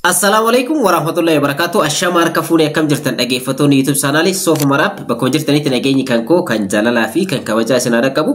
Assalaamu alaikum warahmatullahi wabarakatuh. Ashama harka fuunee, akkam jirtan dhaggeeffattoonni YouTube chaanaalii Soof Maraap? Bakkuma jirtanitti nageenyi kan koo kan jaalalaa fi kan kabajaa isin haa qabu.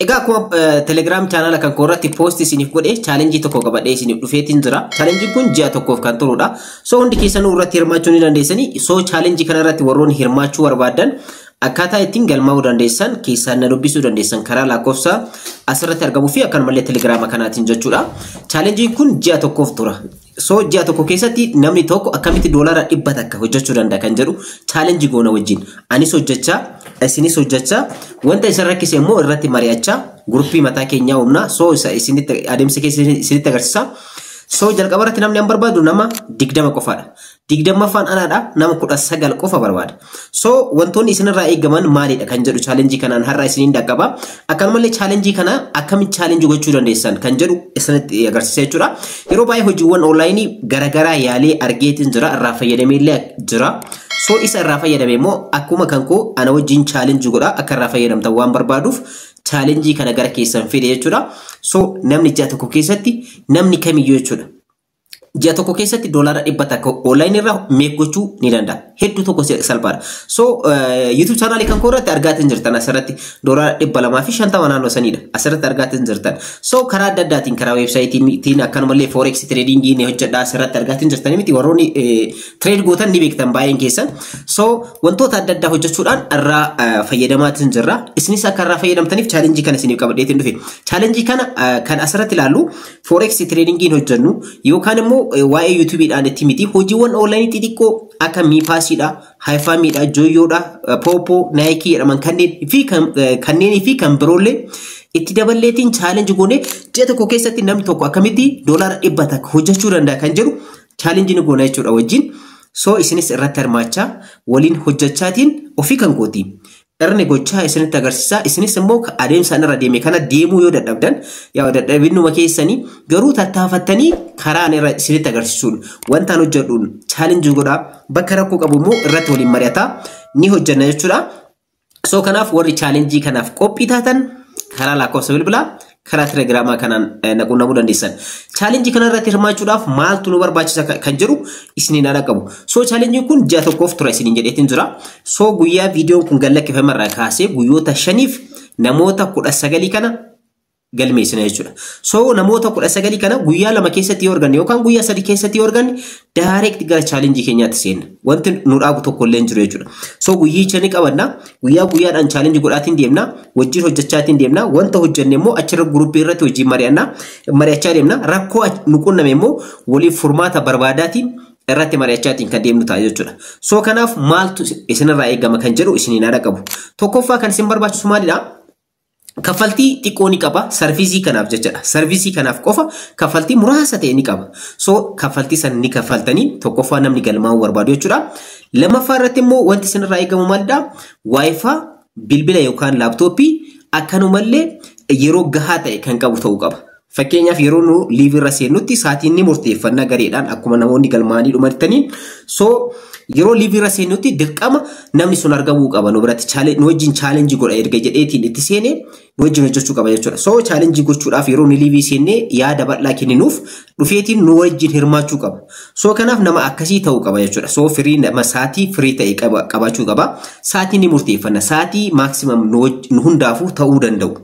Egaa akkuma Telegram chaanaala kan koo irratti post isiniif godhe, challenge tokko qabadhee isiniif dhufeetiin jira. Challengeiin kun ji'a tokkoof kan turudha. So hundi keessanuu irratti hirmaachuu ni dandeessanii. So challenge kana irratti warroonni hirmaachuu barbaadan akkaataa ittiin galmaa'uu dandeessan keessaan na dubbisuu dandeessan karaa lakkoofsa asirratti argamuu fi akkanumallee Telegiraama kanaatiin jechuudha. Challengeiin kun ji'a tokkoof tura. So ji'a tokko keessatti namni tokko akkamitti $100 hojjechuu danda'a kan jedhu challenge goona wajjin. Anis hojjechaa, isinis hojjechaa, wanta isin rakkise immoo irratti mari'achaa guruppii mataa keenyaa uumna. So isa isinitti adeemsa keessa isinitti agarsiisa. So jalqaba irratti namni an barbaadu nama 20 qofaadha. 20ffaan anaadha, nama 19 qofa barbaada. So wantoonni isinirraa eegaman maalidha kan jedhu challenge kanaan har'a isiniin dhaqqaba. Akkanumallee challenge kana akkamitti challenge gochuu dandeessan kan jedhu isinitti agarsiisa jechuudha. Yeroo baay'ee hojiiwwan online garaagaraa yaalee argeetiin jira, irraa fayyadamee illee jira. So isa irraa fayyadame immoo akkuma kan koo ana wajjin challenge godha akka irraa fayyadamtan waan barbaaduuf challenge kana gara keessan fide jechuudha. So namni ji'a tokko keessatti, namni kamiyyuu jechuudha, ji'a tokko keessatti $100 online irraa make gochuu ni danda'a. Hedduu tokko salphaadha. So YouTube chaanaalii kan koo irratti argaatiin jirtan, asirratti $250 naannoo sanidha. Asirratti argaatiin jirtan. So karaa adda addaatiin, karaa weebsaayitiin, akkanumallee forex trading ni hojjedha, asirratti argaatiin jirtan miti? Warroonni trade gootan ni beektan baay'een keessan. So wantoota adda addaa hojjechuudhaan irraa fayyadamaatiin jirra. Isinis akka irraa fayyadamtaniif challenge kana isiniif qabadheetiin dhufe. Challenge kana kan asirratti ilaallu forex tradingiin hojjennu yookaan immoo waa'ee YouTubeiidhaan itti miti, hojiiwwan online xixiqqoo akka miipaasiidha, Hifamiidha, Joyoodha, Poppo, Nike jedhaman kanneenii fi kan biroollee itti daballeetiin challenge goonee ji'a tokko keessatti namni tokko akkamitti $100 hojjechuu danda'a kan jedhu challenge ni goona jechuudha wajjin. So isinis irratti hirmaachaa waliin hojjechaatiin ofii kan kooti. Irni gochaa isinitti agarsiisa. Isinis immoo adeemsa irra deeme kana deemuu yoo dadhabdan, yaa dadhabinuma keessanii, garuu tattaafattanii karaan irra isinitti agarsiisuun wanta hojjedhuun challenge godhaa, bakka rakkoo qabu immoo irratti waliin mari'ataa ni hojjenna jechuudha. So kanaaf warri challenge kanaaf qophii taatan karaa lakkoofsa bilbilaa, karaa Telegiraamaa kanaan qunnamuu dandeessan. Challenge kana irratti hirmaachuudhaaf maaltu nu barbaachisa kan jedhu isiniin haadha qabu. So challengeiin kun ji'a tokkoof tura isiniin jedheetiin jira. So guyyaa viidiyoon kun gad lakkifame irraa kaasee guyyoota 5f namoota 19 kana galmeessina jechuudha. So namoota 19 kana guyyaa 2 keessatti yoo arganne yookaan guyyaa 3 keessatti yoo arganne, direct gara challenge keenyaatti seenna. Wanti nu dhaabu tokko illee hin jiru jechuudha. So guyyicha ni qabanna. Guyyaa guyyaadhaan challenge godhaatiin deemna. Wajjin hojjechaatiin deemna. Wanta hojjenne immoo achirra guruppii irratti wajjin mari'anna. Mari'achaa deemna. Rakkoo nu qunname immoo waliif furmaata barbaadaatiin irratti mari'achaatiin kan deemnu ta'a jechuudha. So kanaaf maaltu isinirraa eegama kan jedhu isiniin haadha qabu. Tokkoffaa kan isin barbaachisu maalidha? Kaffaltii xiqqoo ni qaba service kanaaf jechuudha. Service kanaaf qofa kaffaltii muraasa ta'e ni qaba. So kaffaltii san ni kaffaltanii tokkoffaa namni galmaa'uu barbaadu jechuudha. Lammaffaa irratti immoo wanti isinirraa eegamu maalidha? WiFi, bilbila yookaan laaptooppii, akkanumallee yeroo gahaa ta'e kan qabu ta'uu qaba. Fakkeenyaaf yeroo nu live irra seennutti sa'aatiin ni murteeffannaa gareedhaan akkuma namoonni galmaa'anii dhumatanii. So yeroo live irra seennutti dirqama namni sun argamuu qaba, nu biratti nu wajjin challenge godha erga jedheetiin itti seenee nu wajjin hojjechuu qaba jechuudha. So challenge gochuudhaaf yeroo nu live seennee yaada bal'aa kenninuuf dhufeetiin nu wajjin hirmaachuu qaba. So kanaaf nama akkasii ta'uu qaba jechuudha. So firii nama sa'aatii firii ta'e qabaachuu qaba. Sa'aatii ni murteeffanna. Sa'aatii maximum nu hundaafuu ta'uu danda'u.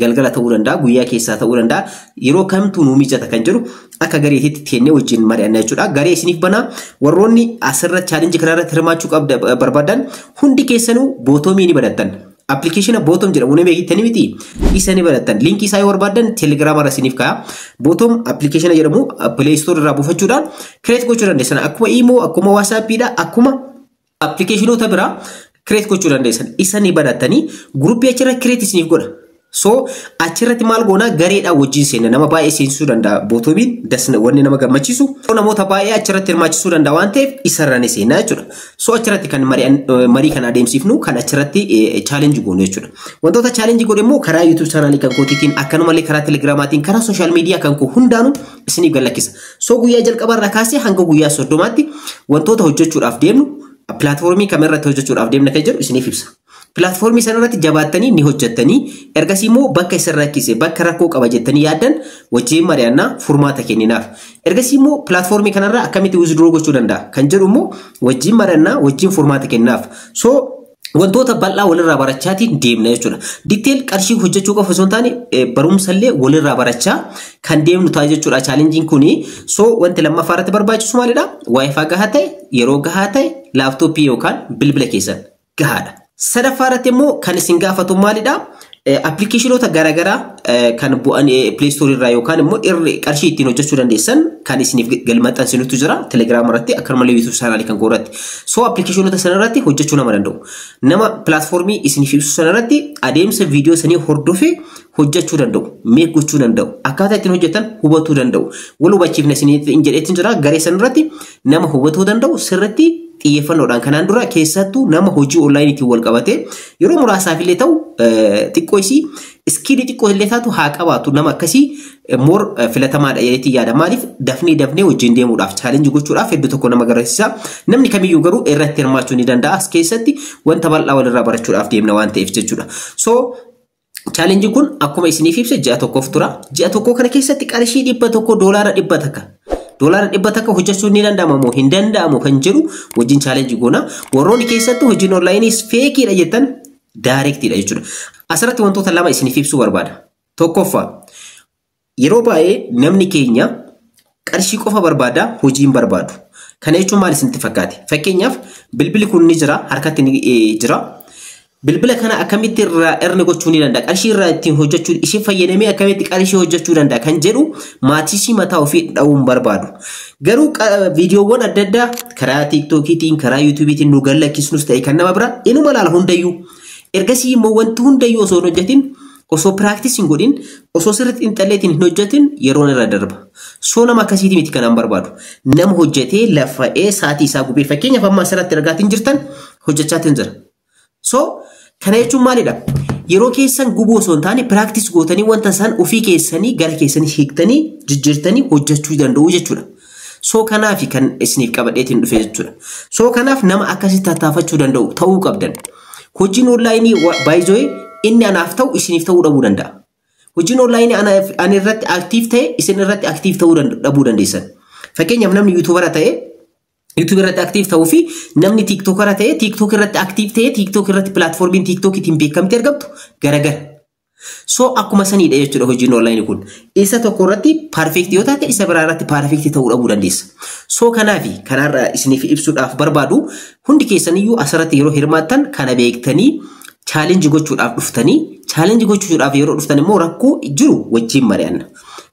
Galgala ta'uu danda'a, guyyaa keessaa ta'uu danda'a. Yeroo kamtu nu mijata kan jedhu akka gareetitti teennee wajjin mari'anna jechuudha. Garee isiniif banaa, warroonni asirra challenge kanarratti hirmaachuu qabda barbaadan hundi keessanuu Botomii ni badattan. Appilikeeshina Botom jedhamu ni beektanii miti? Isa ni badattan. Linkii isaa yoo barbaadan Telegiraama irra isiniif kaa'a. Botom appilikeeshina jedhamu Play Store irraa buufachuudhaan create gochuu dandeessan. Akkuma Imo, akkuma WhatsAppiidha, akkuma appilikeeshinoota biraa create gochuu dandeessan. Isa ni badattanii guruppii achirra create isiniif godha. So achirratti maal goonaa? Gareedhaan wajjin seenna, nama baay'ee seensisuu danda'a Botomiin, dasna wanni nama gammachiisu namoota baay'ee achirratti hirmaachisuu danda'a waan ta'eef isarra ni seenna jechuudha. So achirratti kan marii kana adeemsifnu, kan achirratti challenge goonu jechuudha. Wantoota challenge godhe immoo karaa YouTube chaanaalii kan kootiitiin, akkanumallee karaa Telegiraamaatiin, karaa social media kan koo hundaanuu isiniif gallakkisa. So guyyaa jalqabaarraa kaasee hanga guyyaa 30tti wantoota hojjechuudhaaf deemnu, platform kamirratti hojjechuudhaaf deemna kan jedhu isiniif ibsa. Platformii sana irratti jabaattanii ni hojjettanii, ergasii immoo bakka isin rakkise, bakka rakkoo qaba jettanii yaaddan wajjin mari'annaa, furmaata kenninaaf. Ergasii immoo platformii kanarraa akkamitti withdraw gochuu danda'a kan jedhu immoo wajjin mari'annaa, wajjin furmaata kenninaaf. So wantoota bal'aa walirraa barachaatiin deemna jechuudha. Detail qarshii hojjechuu qofa osoo hin taane, barumsallee walirraa barachaa kan deemnu ta'a jechuudha challengeiin kuni. So wanti lammaffaa irratti barbaachisu maalidha? WiFi gahaa ta'e, yeroo gahaa ta'e, laptopii yookaan bilbila keessan gahaadha. Sadaffaa irratti immoo kan isin gaafatu maalidha? Applicationoota garaagaraa kan bu'an Play Store irraa yookaan immoo qarshii ittiin hojjechuu dandeessan kan isiniif galmaxxansinutu jira Telegram irratti, akkanumallee YouTube channelii kan irratti. So applicationoota sana irratti hojjechuu nama danda'u. Nama platformii isiniif ibsu sana irratti adeemsa viidiyoo sanii hordofee hojjechuu danda'u, meek gochuu danda'u, akkaataa ittiin hojjetan hubatuu danda'u. Wal hubachiifna isiniif jedheetiin jira. Garee sana irratti nama hubatuu danda'u, sirriitti xiyyeeffannoodhaan, kanaan dura keessattuu nama hojii onlineiitiin wal qabate yeroo muraasaaf illee ta'u, xiqqoo isii skillii xiqqoo illee taatu haa qabaatu, nama akkasii more filatamaadha jedheetiin yaada. Maaliif? Dafnee dafnee wajjin deemuudhaaf, challenge gochuudhaaf hedduu tokko nama agarsiisa. Namni kamiyyuu garuu irratti hirmaachuu ni danda'a. As keessatti wanta bal'aa walirraa barachuudhaaf deemna waan ta'eef jechuudha. So challengeiin kun akkuma isiniif ibse ji'a 1f tura. Ji'a 1 kana keessatti qarshii 100, $100, $100 hojjechuun ni danda'ama moo hin danda'amu kan jedhu wajjin challenge goona. Warroonni keessattuu hojiin onlineii fakeiidha jettan directiidha jechuudha. Asirratti wantoota lama isiniif ibsuu barbaada. Tokkoffaa, yeroo baay'ee namni keenya qarshii qofa barbaada, hojii hin barbaadu. Kana jechuun maal isinitti fakkaate? Fakkeenyaaf, bilbilli kun ni jira, harkatti ni jira. Bilbila kana akkamitti irraa earn gochuu ni danda'a? Qarshii irraa ittiin hojjechuu, ishee fayyadamee akkamitti qarshii hojjechuu danda'a kan jedhu maatiisii mataa ofii dha'uu hin barbaadu. Garuu viidiyoowwan adda addaa karaa TikTokiitiin, karaa YouTubeiitiin nu gallakkisnus ta'e kan nama bira inuma laala hundayyuu. Ergasii immoo wanti hundayyuu osoo hin hojjetin, osoo practice hin godhin, osoo sirriitti xiinxalleetiin hin hojjetin yeroon irra darba. So nama akkasiiti miti kanaan barbaadu. Nama hojjetee lafa'ee sa'aatii isaa gubee, fakkeenyaaf amma asirratti argaatiin jirtan, hojjechaatiin jira. So kana jechuun maalidha? Yeroo keessan gubuu osoo hin taane, practice gootanii wanta isaan ofii keessanii gara keessanii hiiktanii jijjiirtanii hojjechuu danda'u jechuudha. So kanaaf kan isiniif qabadheetiin dhufe jechuudha. So kanaaf nama akkasitti tattaafachuu danda'u ta'uu qabdan. Hojiin onlineii baay'ee inni anaaf ta'u isiniif ta'uu dhabuu danda'a. Hojiin onlineii ani irratti active ta'e isin irratti active ta'uu dhabuu dandeessan. Fakkeenyaaf, namni YouTubera ta'e YouTube irratti active ta'uu fi namni TikTokera ta'e TikTok irratti active ta'e, TikTok irratti platformiin TikTok ittiin beekamte argamtu garagara. So akkuma saniidha jechuudha hojiin onlineii kun. Isa tokko irratti perfect yoo taate, isa biraa irratti perfect ta'uu dhabuu dandeessa. So kanaafi kanarra isiniif ibsuudhaaf barbaadu, hundi keessaniyyuu asirratti yeroo hirmaattan kana beektanii challenge gochuudhaaf dhuftanii, challenge gochuudhaaf yeroo dhuftan immoo rakkoo jiru wajjin mari'anna.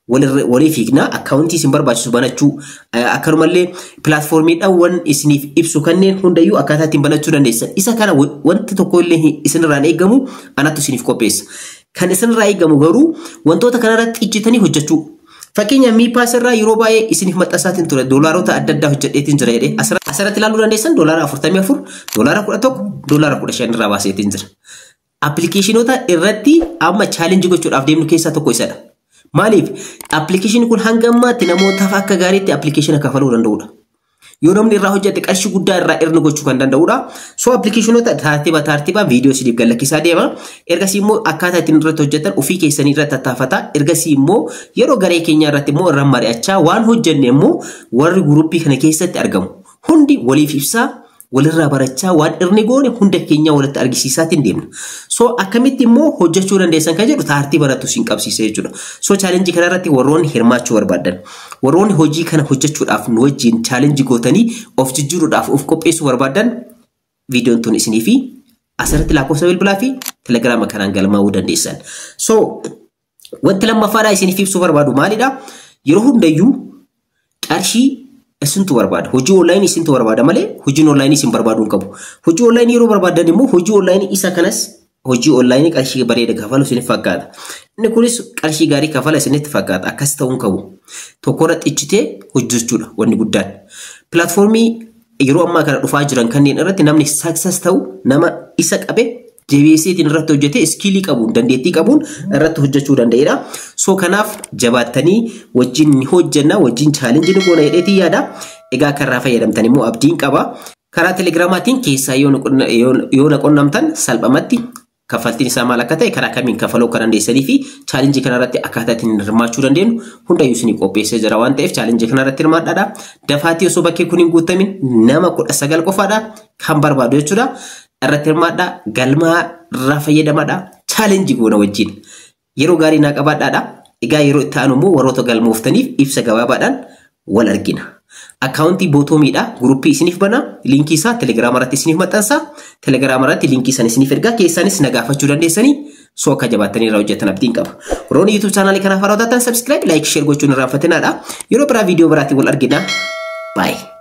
Walii fiignaa, accountii isin barbaachisu banachuu, akkanumallee platformiidhaan isiniif ibsu kanneen hundayyuu akkaataa ittiin banachuu dandeessan. Isa kana wanti tokko illee isinirraan eegamu, anattu isiniif qopheessa. Kan isinirraa eegamu garuu wantoota kanarratti ijjitanii hojjechuu. Fakkeenyaaf, miipaas irraa yeroo baay'ee isiniif maxxansaatiin ture, doolaarota adda addaa hojjedheetiin jira jedhee asirratti ilaaluu dandeessan: $44, $11, $15 irraa baaseetiin jira. Applicationoota irratti amma challenge gochuudhaaf deemnu keessaa tokko isadha. Maaliif? Applicationni kun hanga ammaatti namootaaf akka gaariitti applicationa kafaluu danda'udha. Yoo namni irraa hojjete qarshii guddaa irraa earn gochuu kan danda'udha. So applicationoota tartiiba tartiibaan viidiyoo isiniif gallakkisaa deema. Ergasii immoo akkaataa ittiin irratti hojjetan ofii keessanii irratti tattaafata. Ergasii immoo yeroo garee keenyaa irratti immoo irra mari'achaa, waan hojjenne immoo warri groupii kana keessatti argamu hundi waliif ibsaa, walirraa barachaa, waan earn goone hunda keenya walitti argisiisaatiin deemna. So akkamitti immoo hojjechuu dandeessan kan jedhu tartiiba irratti isin qabsiisa jechuudha. So challenge kanarratti warroonni hirmaachuu barbaadan, warroonni hojii kana hojjechuudhaaf nu wajjin challenge gootanii of jijjiiruudhaaf of qopheessuu barbaadan, viidiyoon tun isinii fi asirratti lakkoofsa bilbilaa fi Telegrama kanaan galmaa'uu dandeessan. So wanti lammaffaadhaa isiniif ibsuu barbaadu maalidha? Yeroo hundayyuu qarshii isintu barbaada. Hojii onlineii isintu barbaada malee hojiin onlineii isin barbaaduu hin qabu. Hojii onlineii yeroo barbaadan immoo hojii onlineii isa kanas hojii onlineii qarshii bareeda kafalu isiniif fakkaata. Inni kunis qarshii gaarii kafala isinitti fakkaata. Akkas ta'uu hin qabu. Tokkorra xiccitee hojjechuudha wanni guddaan. Platformii yeroo ammaa kana dhufaa jiran kanneen irratti namni success ta'u nama isa qabe jabeesseetiin irratti hojjetee, skillii qabuun, dandeettii qabuun irratti hojjechuu danda'edha. So kanaaf jabaattanii wajjin ni hojjenna, wajjin challenge ni goona jedheetii yaada. Egaa karraa fayyadamtan immoo abdiin qaba. Karaa Telegiraamaatiin keessaa yoo na qunnamtan salphumatti kaffaltiin isaa maal akka ta'e, karaa kamiin kafaluu akka dandeessanii fi challenge kanarratti akkaataa ittiin hirmaachuu dandeenyu hundayyuu isinii qopheessee jira waan ta'eef challenge kanarratti hirmaadhaadha. Dafaatii osoo bakkee kun hin guutamin, nama 19 qofaadha kan barbaadu jechuudha. Irratti hirmaadhaa, galmaa irraa fayyadamaadha. Challenge goona wajjin. Yeroo gaarii naa qabaadhaadha. Egaa yeroo itti aanu immoo warroota galmooftaniif ibsa gabaabaadhaan wal argina. Akkaawuntii Bootomiidha. Guruppii isiniif bana. Liinkii isaa Telegiraama irratti isiniif maxxansa. Telegiraama irratti liinkii san isiniif ergaa, keessaanis na gaafachuu dandeessanii, soo akka jabaattanii irraa hojjetan abdiin qaba. Warroonni YouTube chaanaalii kanaaf haaraa taatan subscribe, like, share gochuun irraanfatinaadha. Yeroo biraa viidiyoo biraatiin wal argina. Baay'ee.